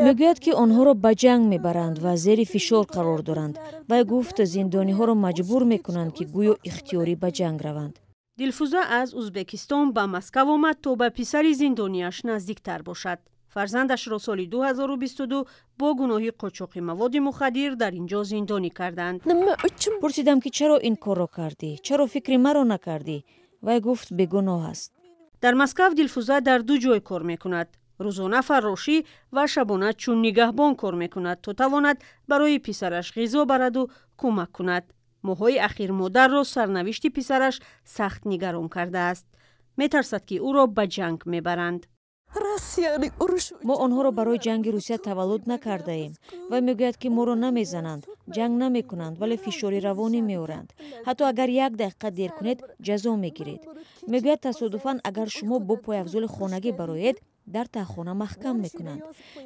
Мегӯяд, ки онҳоро ба ҷанг мебаранд ва зери фишор қарор доранд. Вай гуфт, зиндониҳоро маҷбур мекунанд, ки гӯё ихтиёрӣ ба ҷанг раванд. Дилфуза аз Узбекистон ба Москав омад, то ба писари зиндониаш наздиктар бошад. Фарзандашро соли 2022 бо гуноҳи қочоқи маводи мухаддир дар ин ҷо зиндонӣ карданд. Пурсидам, ки чаро ин корро кардӣ, чаро фикри маро накардӣ? Вай гуфт, бегуноҳ аст. Дар Москав Дилфуза дар ду ҷой кор мекунад: рӯзона фаррошӣ ва шабона чун нигаҳбон кор мекунад, то тавонад барои писараш ғизо бараду кӯмак кунад. Моҳҳои ахир модарро сарнавишти писараш сахт нигарон кардааст. Метарсад, ки ӯро ба ҷанг мебаранд. Мо онҳоро барои ҷанги Русия таваллуд накардаем. Вай мегӯяд, ки моро намезананд, ҷанг намекунанд, вале фишори равонӣ меоранд. Ҳатто агар як дақиқа дер кунед, ҷазо мегиред. Мегӯяд, тасодуфан агар шумо бо пойафзоли хонагӣ бароед, дар таҳхона маҳкам мекунанд.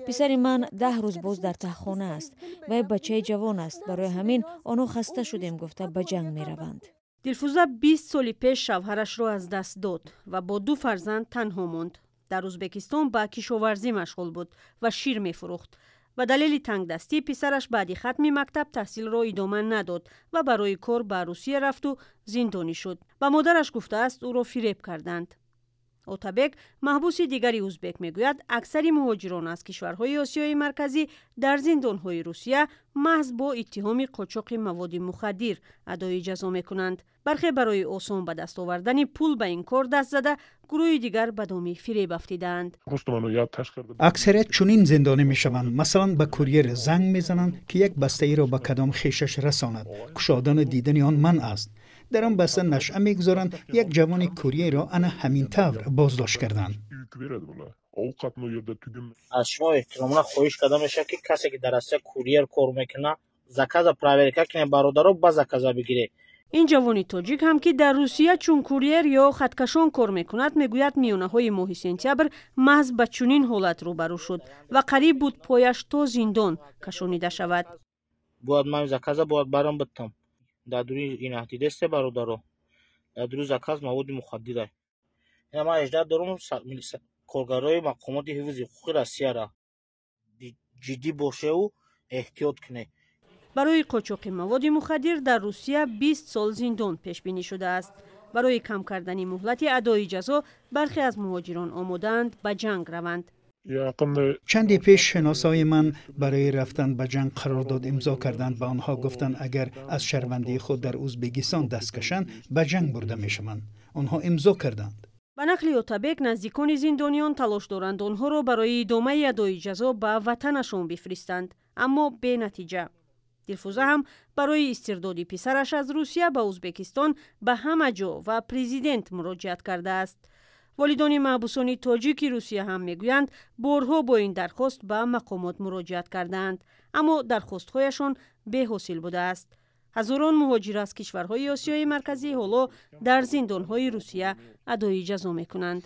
Писари ман 10 рӯз боз дар таҳхона аст. Вай бачаи ҷавон аст. Барои ҳамин онҳо хаста шудем гуфта, ба ҷанг мераванд. Дилфуза 20 соли пеш шавҳарашро аз даст дод ва бо ду фарзанд танҳо монд. Дар Узбекистон ба кишоварзӣ машғул буд ва шир мефурӯхт. Ба далели тангдастӣ писараш баъди хатми мактаб таҳсилро идома надод ва барои кор ба Русия рафту зиндонӣ шуд. Ба модараш гуфтааст, ӯро фиреб карданд. Отабек, маҳбуси дигари узбек, мегӯяд, аксари муҳоҷирон аз кишварҳои Осиёи Марказӣ дар зиндонҳои Русия маҳз бо иттиҳоми қочоқи маводи мухаддир адои ҷазо мекунанд. Бархе барои осон ба даст овардани пул ба ин кор даст зада, гурӯҳи дигар ба доми фиреб афтидаанд. Аксарият чунин зиндонӣ мешаванд. Масалан, ба курьер занг мезананд, ки як бастаиро ба кадом хешаш расонад. Кушодану дидани он манъ аст. Дар он баста нашъа мегузоранд. Як ҷавони курьерро ана ҳамин тавр боздошт карданд. Аз шумо эҳтиромона хоҳиш карда мешавад, ки касе ки дар Россия курьер кор мекунад, заказа проверка кунед, бародаро, ба заказа бигиред. Ин ҷавони тоҷик ҳам, ки дар Русия чун курьер ё хаткашон кор мекунад, мегӯяд, миёнаҳои моҳи сентябр маҳз ба чунин ҳолат рӯбарӯ шуд ва қариб буд пояш то зиндон кашонида шавад. Бояд ман заказа бояд барам битам. Дар дури ина дидесте, бародаро, дар дури заказ маводи мухаддира. Ина ман аждат дорум коргарои мақомоти ҳифзи ҳуқуқи Россияра: ҷиддӣ бошеву эҳтиёт кунед. Барои қочоқи маводи мухаддир дар Русия 20 сол зиндон пешбинӣ шудааст. Барои кам кардани муҳлати адои ҷазо бархе аз муҳоҷирон омодаанд ба ҷанг раванд. Чанде пеш шиносои ман барои рафтан ба ҷанг қарордод имзо карданд. Ба онҳо гуфтанд, агар аз шаҳрвандии худ дар Узбекистон даст кашанд, ба ҷанг бурда мешаванд. Онҳо имзо карданд. Ба нақли Отабек, наздикони зиндониён талош доранд онҳоро барои идомаи адои ҷазо ба ватанашон бифиристанд, аммо бенатиҷа. Дилфуза ҳам барои истирдоди писараш аз Русия ба Узбекистон ба ҳама ҷо ва президент муроҷиат кардааст. Волидони маҳбусони тоҷики Русия ҳам мегӯянд, борҳо бо ин дархост ба мақомот муроҷиат кардаанд, аммо дархостҳояшон беҳосил будааст. Ҳазорон муҳоҷир аз кишварҳои Осиёи Марказӣ ҳоло дар зиндонҳои Русия адои ҷазо мекунанд.